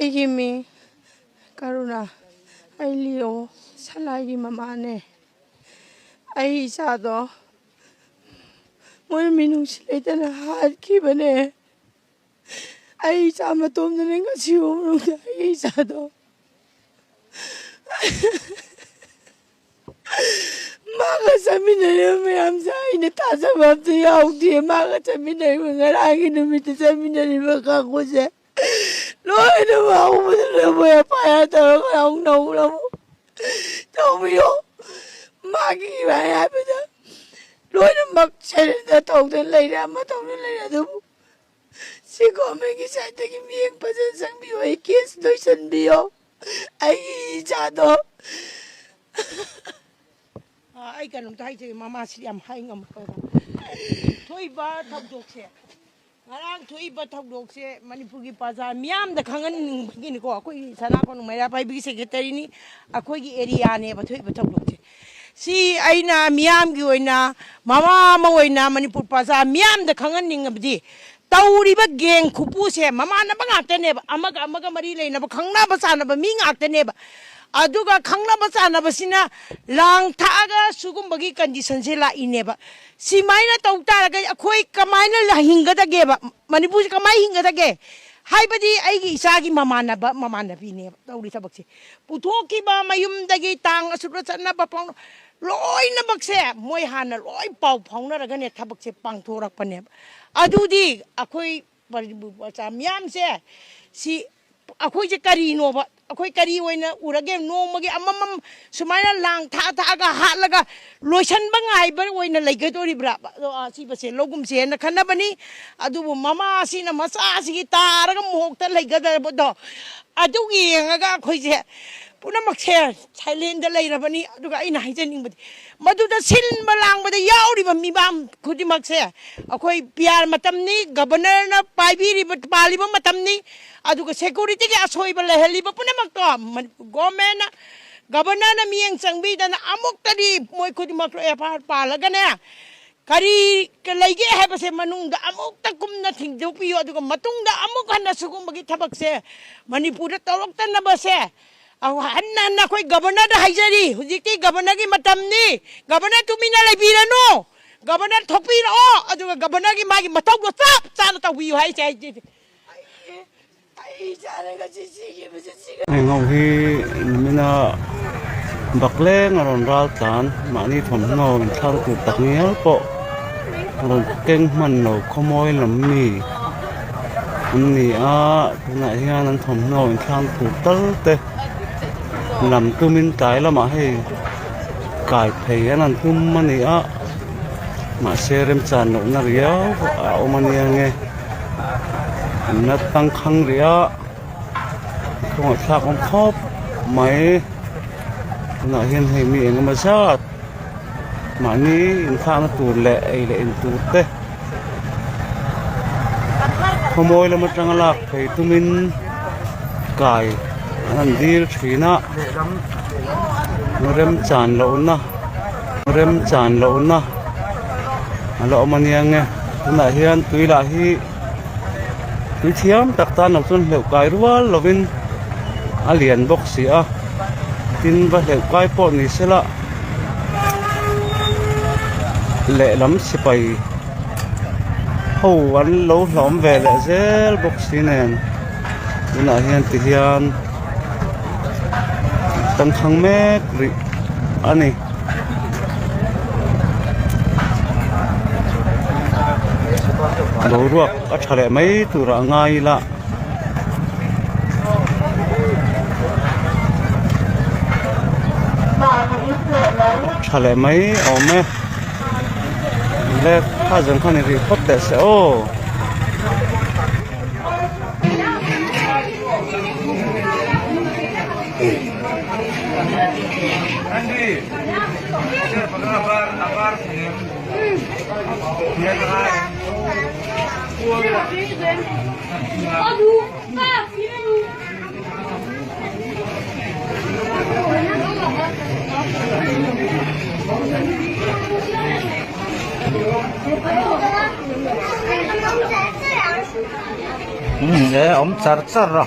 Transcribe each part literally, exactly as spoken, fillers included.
ꯑꯩꯒꯤ ꯃꯤꯡ ꯀꯔꯨꯅꯥ, ꯑꯩ ꯂꯤꯌꯣ ꯁꯅꯥꯒꯤ ꯃꯃꯥꯅꯦ꯫ ꯑꯩ ꯏꯆꯥꯗꯣ ꯃꯣꯏ ꯃꯤꯅꯨꯡꯁꯤ ꯂꯩꯇꯅ ꯍꯥꯠꯈꯤꯕꯅꯦ꯫ ꯑꯩ ꯏꯆꯥ ꯃꯇꯣꯝꯗꯅꯦ ꯉꯁꯤ ꯐꯥꯎꯕꯗ ꯑꯩ ꯏꯆꯥꯗꯣ ꯃꯥꯒ ꯆꯠꯃꯤꯟꯅꯔꯤꯕ ꯃꯌꯥꯝꯁꯦ ꯑꯩꯅ ꯇꯥꯖꯕ ꯑꯝꯇ ꯌꯥꯎꯗꯦ꯫ ꯃꯥꯒ ꯆꯠꯃꯤꯟꯅꯔꯤꯕ, ꯉꯔꯥꯡꯒꯤ ꯅꯨꯃꯤꯠꯇ ꯆꯠꯃꯤꯟꯅꯔꯤꯕ ꯀꯥꯡꯕꯨꯁꯦ ꯂꯣꯏꯅꯃꯛ ꯍꯧꯕꯗ ꯂꯣꯏꯕ ꯑꯦꯐ ꯑꯥꯏ ꯑꯥꯔ ꯇꯧꯔꯒ ꯍꯧꯅ ꯍꯧꯅ ꯑꯃꯨꯛ ꯇꯧꯕꯤꯌꯣ꯫ ꯃꯥꯒꯤ ꯏꯔꯥꯏ ꯍꯥꯏꯕꯗ ꯂꯣꯏꯅꯃꯛ ꯁꯦꯔꯦꯟꯗꯔ ꯇꯧꯗꯅ ꯂꯩꯔꯦ, ꯑꯃ ꯇꯧꯗꯅ ꯂꯩꯔꯦ꯫ ꯑꯗꯨꯕꯨ ꯁꯤ ꯒꯣꯔꯃꯦꯟꯒꯤ ꯁꯥꯏꯠꯇꯒꯤ ꯃꯤꯠꯌꯦꯡ ꯐꯖꯅ ꯆꯪꯕꯤꯌꯣ꯫ ꯑꯩ ꯀꯦꯁ ꯂꯣꯏꯁꯟꯕꯤꯌꯣ꯫ ꯑꯩꯒꯤ ꯏꯆꯥꯗꯣ ꯑꯥ, ꯑꯩ ꯀꯩꯅꯣꯝꯇ ꯍꯥꯏꯖꯒꯦ, ꯃꯃꯥꯁꯤ ꯌꯥꯝ ꯍꯥꯏ ꯉꯝꯃꯛꯇꯕ꯫ ꯊꯣꯛꯏꯕ ꯊꯧꯗꯣꯛꯁꯦ, ꯉꯔꯥꯡ ꯊꯣꯛꯏꯕ ꯊꯧꯗꯣꯛꯁꯦ ꯃꯅꯤꯄꯨꯔꯒꯤ ꯄ꯭ꯔꯖꯥ ꯃꯤꯌꯥꯝꯗ ꯈꯪꯍꯟꯅꯤꯡꯕꯒꯤꯅꯤꯀꯣ꯫ ꯑꯩꯈꯣꯏꯒꯤ ꯁꯅꯥ ꯀꯣꯅꯨꯡ ꯃꯩꯔꯥ ꯄꯥꯏꯕꯤꯒꯤ ꯁꯦꯀ꯭ꯔꯦꯇꯔꯤꯅꯤ, ꯑꯩꯈꯣꯏꯒꯤ ꯑꯦꯔꯤꯌꯥꯅꯦꯕ ꯊꯣꯛꯏꯕ ꯊꯧꯗꯣꯛꯁꯦ꯫ ꯁꯤ ꯑꯩꯅ ꯃꯤꯌꯥꯝꯒꯤ ꯑꯣꯏꯅ, ꯃꯃꯥ ꯑꯃ ꯑꯣꯏꯅ ꯃꯅꯤꯄꯨꯔ ꯄ꯭ꯔꯖꯥ ꯃꯤꯌꯥꯝꯗ ꯈꯪꯍꯟꯅꯤꯡꯉꯕꯗꯤ, ꯇꯧꯔꯤꯕ ꯒꯦꯡ ꯈꯨꯄꯨꯁꯦ ꯃꯃꯥꯟꯅꯕ ꯉꯥꯛꯇꯅꯦꯕ, ꯑꯃꯒ ꯑꯃꯒ ꯃꯔꯤ ꯂꯩꯅꯕ, ꯈꯪꯅꯕ ꯆꯥꯟꯅꯕ ꯃꯤ ꯉꯥꯛꯇꯅꯦꯕ꯫ ꯑꯗꯨꯒ ꯈꯪꯅꯕ ꯆꯥꯟꯅꯕꯁꯤꯅ ꯂꯥꯡ ꯊꯛꯑꯒ ꯁꯤꯒꯨꯝꯕꯒꯤ ꯀꯟꯗꯤꯁꯟꯁꯦ ꯂꯥꯛꯏꯅꯦꯕ꯫ ꯁꯤꯃꯥꯏꯅ ꯇꯧ ꯇꯥꯔꯒꯗꯤ ꯑꯩꯈꯣꯏ ꯀꯃꯥꯏꯅ ꯍꯤꯡꯒꯗꯒꯦꯕ? ꯃꯅꯤꯄꯨꯔꯁꯦ ꯀꯃꯥꯏꯅ ꯍꯤꯡꯒꯗꯒꯦ? ꯍꯥꯏꯕꯗꯤ ꯑꯩꯒꯤ ꯏꯆꯥꯒꯤ ꯃꯃꯥꯟꯅꯕ ꯃꯃꯥꯟꯅꯕꯤꯅꯦꯕ ꯇꯧꯔꯤ ꯊꯕꯛꯁꯦ꯫ ꯄꯨꯊꯣꯛꯈꯤꯕ ꯃꯌꯨꯝꯗꯒꯤ ꯇꯥꯡ ꯑꯁꯨꯛꯇ ꯆꯠꯅꯕ ꯄꯥꯎ ꯂꯣꯏꯅꯃꯛꯁꯦ ꯃꯣꯏ ꯍꯥꯟꯅ ꯂꯣꯏ ꯄꯥꯎ ꯐꯥꯎꯅꯔꯒꯅꯦ ꯊꯕꯛꯁꯦ ꯄꯥꯡꯊꯣꯔꯛꯄꯅꯦꯕ꯫ ꯑꯗꯨꯗꯤ ꯑꯩꯈꯣꯏ ꯃꯅꯤꯄꯨꯔ ꯃꯆꯥ ꯃꯤꯌꯥꯝꯁꯦ ꯁꯤ ꯑꯩꯈꯣꯏꯁꯦ ꯀꯔꯤꯅꯣꯕ? ꯑꯩꯈꯣꯏ ꯀꯔꯤ ꯑꯣꯏꯅ ꯎꯔꯒꯦ? ꯅꯣꯡꯃꯒꯤ ꯑꯃꯃꯝ ꯁꯨꯃꯥꯏꯅ ꯂꯥꯡ ꯊꯥꯛꯑ ꯊꯥꯛꯑꯒ ꯍꯥꯠꯂꯒ ꯂꯣꯏꯁꯟꯕ ꯉꯥꯏꯕ ꯑꯣꯏꯅ ꯂꯩꯒꯗꯣꯔꯤꯕ꯭ꯔꯥ? ꯑꯗꯣ ꯑꯁꯤꯕꯁꯦ ꯂꯧꯒꯨꯝꯁꯦꯅ ꯈꯟꯅꯕꯅꯤ꯫ ꯑꯗꯨꯕꯨ ꯃꯃꯥꯁꯤꯅ ꯃꯆꯥꯁꯤꯒꯤ ꯇꯥꯔꯒ ꯃꯣꯛꯇ ꯂꯩꯒꯗꯕꯗꯣ, ꯑꯗꯨ ꯌꯦꯡꯉꯒ ꯑꯩꯈꯣꯏꯁꯦ ꯄꯨꯝꯅꯃꯛꯁꯦ ꯁꯥꯏꯂꯦꯟꯗ ꯂꯩꯔꯕꯅꯤ꯫ ꯑꯗꯨꯒ ꯑꯩꯅ ꯍꯥꯏꯖꯅꯤꯡꯕꯗꯤ, ꯃꯗꯨꯗ ꯁꯤꯟꯕ ꯂꯥꯡꯕꯗ ꯌꯥꯎꯔꯤꯕ ꯃꯤꯃꯥꯡ ꯈꯨꯗꯤꯡꯃꯛꯁꯦ, ꯑꯩꯈꯣꯏ ꯄꯤ ꯑꯥꯔ ꯃꯇꯝꯅꯤ, ꯒꯕꯔꯅꯔꯅ ꯄꯥꯏꯕꯤꯔꯤꯕ, ꯄꯥꯜꯂꯤꯕ ꯃꯇꯝꯅꯤ꯫ ꯑꯗꯨꯒ ꯁꯦꯀꯨꯔꯤꯇꯤꯒꯤ ꯑꯁꯣꯏꯕ ꯂꯩꯍꯜꯂꯤꯕ ꯄꯨꯝꯅꯃꯛꯇꯣ ꯃꯅꯤꯄꯨꯔ ꯒꯣꯔꯃꯦꯟꯅ, ꯒꯕꯔꯅꯔꯅ ꯃꯤꯠꯌꯦꯡ ꯆꯪꯕꯤꯗꯅ ꯑꯃꯨꯛꯇꯗꯤ ꯃꯣꯏ ꯈꯨꯗꯤꯡꯃꯛ ꯑꯦꯐ ꯑꯥꯏ ꯑꯥꯔ ꯄꯥꯜꯂꯒꯅꯦ, ꯀꯔꯤ ꯂꯩꯒꯦ ꯍꯥꯏꯕꯁꯦ ꯃꯅꯨꯡꯗ ꯑꯃꯨꯛꯇ ꯀꯨꯞꯅ ꯊꯤꯡꯗꯣꯛꯄꯤꯌꯨ, ꯑꯗꯨꯒ ꯃꯇꯨꯡꯗ ꯑꯃꯨꯛ ꯍꯟꯅ ꯁꯤꯒꯨꯝꯕꯒꯤ ꯊꯕꯛꯁꯦ ꯃꯅꯤꯄꯨꯔꯗ ꯇꯧꯔꯛꯇꯅꯕꯁꯦ꯫ ꯑꯧ, ꯍꯟꯅ ꯍꯟꯅ ꯑꯩꯈꯣꯏ ꯒꯕꯔꯅꯔꯗ ꯍꯥꯏꯖꯔꯤ, ꯍꯧꯖꯤꯛꯇꯤ ꯒꯕꯔꯅꯔꯒꯤ ꯃꯇꯝꯅꯤ꯫ ꯒꯕꯔꯅꯔ ꯇꯨꯃꯤꯟꯅ ꯂꯩꯕꯤꯔꯅꯨ, ꯒꯕꯔꯅꯔ ꯊꯣꯛꯄꯤꯔꯛꯑꯣ, ꯑꯗꯨꯒ ꯒꯕꯔꯅꯔꯒꯤ ꯃꯥꯒꯤ ꯃꯊꯧꯗꯣ ꯆꯞ ꯆꯥꯅ ꯇꯧꯕꯤꯌꯨ ꯍꯥꯏꯁꯦ꯫ ꯑꯩꯗꯤ ꯑꯩ ꯏꯆꯥꯅ ꯉꯁꯤ ꯁꯤꯈꯤꯕꯁꯦ ꯁꯤꯒ- Heng ho hi, numina bakleng a rawn ral tan, mahni thawmhnaw inthlang tur tak ni el pawh a rawn keng hman lo, khawmawi lam mi an ni a, tunah hian an thawmhnaw inthlang tur tal te lam tumin tlai lamah hei kai phei an han tum a ni a, mahse, remchan lohna riau a awm a nia nge, an la tang khang rih a. Khawngaihthlak awm khawp mai. Tunah hian hei mi engemaw zat mahni inthlakna tur leh ei leh in tur te khawmawi lam aṭanga lak phei tumin kai an han dir ṭhin a, remchan lohna, remchan lohna a la awm a nia nge. Tunah hian tui lah hi tui thiam tak tan lo chuan hleuh kai rual lovin a lian bawk si a, tin va hleuh kai pawh ni sela lehlam sipai ho an lo hlawm ve leh zel bawk si nen. Tunah hian ti hian tangkhang mek rih a ni. Boruak a ṭha leh mai turah ngai ila. Ṭha leh mai a awm e. Lek kha zan khan i rih phawt leh se aw. ꯎꯝ, ꯑꯦ, ꯑꯍꯨꯝ ꯆꯥꯔ ꯆꯥꯔꯔꯣ?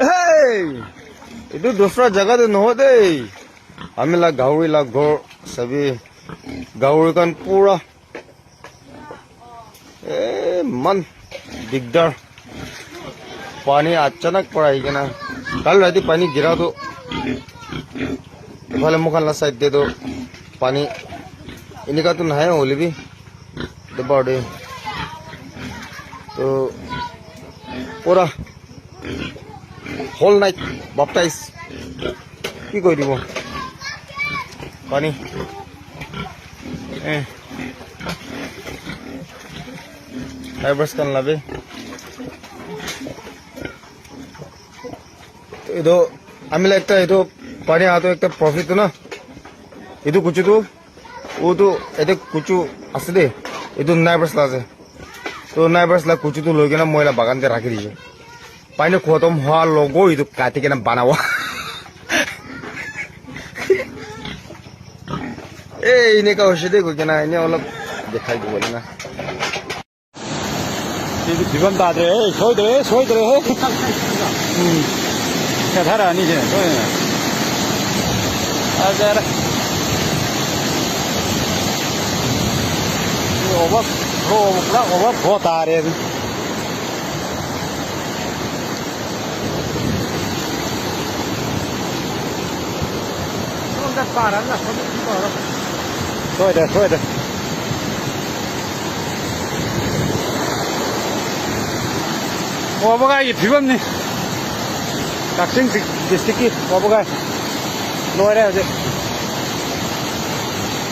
হেই! এইটো দুচৰা জেগাতে নহয় দেই। আমি লা গাহৰি লা ঘৰ চাবি। গাহৰি কাণ পুৰা। এ, ইমান দিগদাৰ। পানী আচানক পৰা আহি কেনে। কালি ৰাতি পানী গিৰাটো। ইফালে মুখানলা চাইডেতো পানী এনেকুৱাতো নাহে হ'লে বি। দেবাৰ দে। তো, পুৰা। Whole night baptize. কি কৰি দিব? পানী। এ। ডাইভাৰ্ছ কাণ লাভে। এইটো আমি একটা এইটো পানী অহাটো একটা প্ৰফিট না। এইটো কুচুটো, অটো এতে কুচু আছে দেই। এইটো নাইবাৰ্ছ লা আছে। তো নাইবাৰ্ছ লা কুচুটো লৈ কেনে মই লা বাগানতে ৰাখি দিছে। পানী খতম হোৱাৰ লগো এইটো কাটি কেনে বনাব। এই এনেকা হৈছে দেই, গৈ কেনে এনে অলপ দেখাই দিব না। ꯁꯤꯗꯤ ꯐꯤꯕꯝ ꯇꯥꯗ꯭ꯔꯦꯍꯦ, ꯁꯣꯏꯗ꯭ꯔꯦꯍꯦ, ꯁꯣꯏꯗ꯭ꯔꯦꯍꯦ꯫ ꯎꯝ꯫ ꯆꯠꯊꯔꯛꯑꯅꯤꯁꯦ, ꯁꯣꯏꯗꯅ꯫ ꯐꯖꯔꯦ꯫ ꯁꯤ ꯑꯣꯚꯔ ꯐ꯭ꯂꯣ, ꯄꯨꯔꯥ ꯑꯣꯚꯔ ꯐ꯭ꯂꯣ ꯇꯥꯔꯦ ꯑꯗꯨ꯫ ꯁꯣꯝꯗ ꯄꯥꯔ ꯑꯃ ꯂꯥꯛꯄꯗꯨ ꯇꯧꯔꯣ꯫ ꯁꯣꯏꯗ꯭ꯔꯦ, ꯁꯣꯏꯗ꯭ꯔꯦ꯫ ꯋꯥꯕꯒꯥꯏꯒꯤ ꯐꯤꯕꯝꯅꯤ꯫ ꯀꯛꯆꯤꯡ ꯗꯤꯁꯇ꯭ꯔꯤꯛꯀꯤ ꯋꯥꯕꯒꯥꯏ꯫ ꯂꯣꯏꯔꯦ ꯍꯧꯖꯤꯛ꯫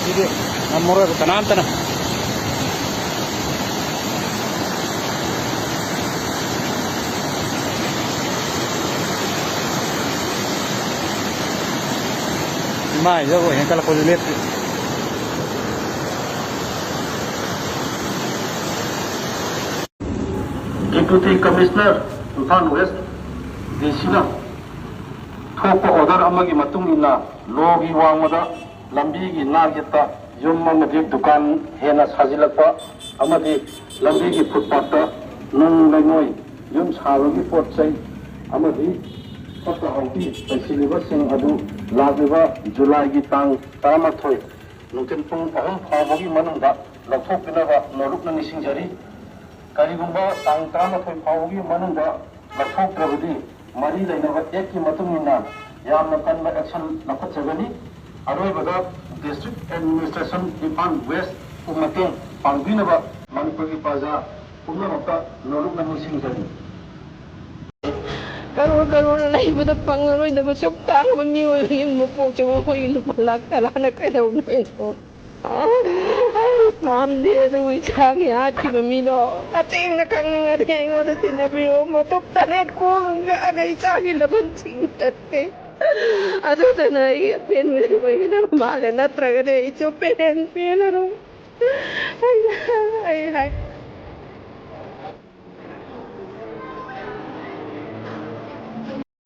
ꯁꯤꯗꯤ ꯉꯝꯃꯔꯣꯏꯕ ꯀꯅꯥꯝꯇꯅ꯫ ꯍꯥꯏꯖꯕ ꯍꯦꯟꯀꯠꯂꯛꯄꯗꯨ ꯂꯦꯞꯇ꯭ꯔꯤ꯫ Deputy Commissioner ꯏꯝꯐꯥꯜ West, ꯗꯤ ꯁꯤꯅ ꯊꯣꯛꯄ order ꯑꯃꯒꯤ ꯃꯇꯨꯡ ꯏꯟꯅ ꯂꯣꯒꯤ ꯋꯥꯡꯃꯗ ꯂꯝꯕꯤꯒꯤ ꯅꯥꯛ ꯌꯦꯠꯇ ꯌꯨꯝ ꯑꯃꯗꯤ ꯗꯨꯀꯥꯟ ꯍꯦꯟꯅ ꯁꯥꯖꯤꯜꯂꯛꯄ ꯑꯃꯗꯤ ꯂꯝꯕꯤꯒꯤ ꯐꯨꯠꯄꯥꯠꯇ ꯅꯨꯡ ꯂꯩꯉꯣꯏ, ꯌꯨꯝ ꯁꯥꯕꯒꯤ ꯄꯣꯠ ꯆꯩ ꯑꯃꯗꯤ ꯐꯠꯇ ꯍꯥꯎꯗꯤ ꯄꯩꯁꯤꯜꯂꯤꯕꯁꯤꯡ ꯑꯗꯨ ꯂꯥꯛꯂꯤꯕ ꯖꯨꯂꯥꯏꯒꯤ ꯇꯥꯡ ꯇꯔꯥꯃꯥꯊꯣꯏ ꯅꯨꯡꯊꯤꯜ ꯄꯨꯡ ꯑꯍꯨꯝ ꯐꯥꯎꯕꯒꯤ ꯃꯅꯨꯡꯗ ꯂꯧꯊꯣꯛꯄꯤꯅꯕ ꯅꯣꯂꯨꯛꯅ ꯅꯤꯡꯁꯤꯡꯖꯔꯤ꯫ ꯀꯔꯤꯒꯨꯝꯕ ꯇꯥꯡ ꯇꯔꯥꯃꯥꯊꯣꯏ ꯐꯥꯎꯕꯒꯤ ꯃꯅꯨꯡꯗ ꯂꯧꯊꯣꯛꯇ꯭ꯔꯕꯗꯤ ꯃꯔꯤ ꯂꯩꯅꯕ Act ꯀꯤ ꯃꯇꯨꯡ ꯏꯟꯅ ꯌꯥꯝꯅ ꯀꯟꯕ action ꯂꯧꯈꯠꯆꯒꯅꯤ꯫ ꯑꯔꯣꯏꯕꯗ District Administration ꯏꯝꯐꯥꯜ West ꯄꯨ ꯃꯇꯦꯡ ꯄꯥꯡꯕꯤꯅꯕ ꯃꯅꯤꯄꯨꯔꯒꯤ ꯄ꯭ꯔꯖꯥ ꯄꯨꯝꯅꯃꯛꯇ ꯅꯣꯂꯨꯛꯅ ꯅꯤꯡꯁꯤꯡꯖꯔꯤ꯫ ꯀꯔꯣꯔ ꯀꯔꯣꯔ ꯂꯩꯕꯗ ꯐꯪꯂꯔꯣꯏꯗꯕ ꯁꯨꯛ ꯇꯥꯡꯕ ꯃꯤꯑꯣꯏꯕꯒꯤ ꯃꯄꯣꯛꯁꯦ ꯃꯈꯣꯏꯒꯤ ꯂꯨꯄꯥ ꯂꯥꯈ ꯇꯔꯥꯅ ꯀꯩꯗꯧꯗꯣꯏꯅꯣ? ꯄꯥꯝꯗꯦ ꯑꯗꯨꯕꯨ ꯏꯁꯥꯒꯤ ꯍꯥꯠꯈꯤꯕ ꯃꯤꯗꯣ ꯇꯁꯦꯡꯅ ꯈꯪꯅꯤꯡꯉꯗꯤ ꯑꯩꯉꯣꯟꯗ ꯇꯤꯟꯅꯕꯤꯌꯨ꯫ ꯃꯇꯨꯞ ꯇꯔꯦꯠ ꯀꯣꯡꯉꯒ ꯏꯆꯥꯒꯤ ꯂꯃꯟꯁꯤꯡ ꯆꯠꯈ꯭ꯔꯦ꯫ ꯑꯗꯨꯗꯅ ꯑꯩ ꯑꯄꯦꯟꯕ ꯑꯣꯏꯒꯗꯕ ꯃꯥꯜꯂꯦ, ꯅꯠꯇ꯭ꯔꯒꯗꯤ ꯑꯩꯁꯨ ꯄꯦꯟ ꯄꯦꯟꯂꯔꯣꯏ꯫ ꯑꯩ ꯍꯥꯏ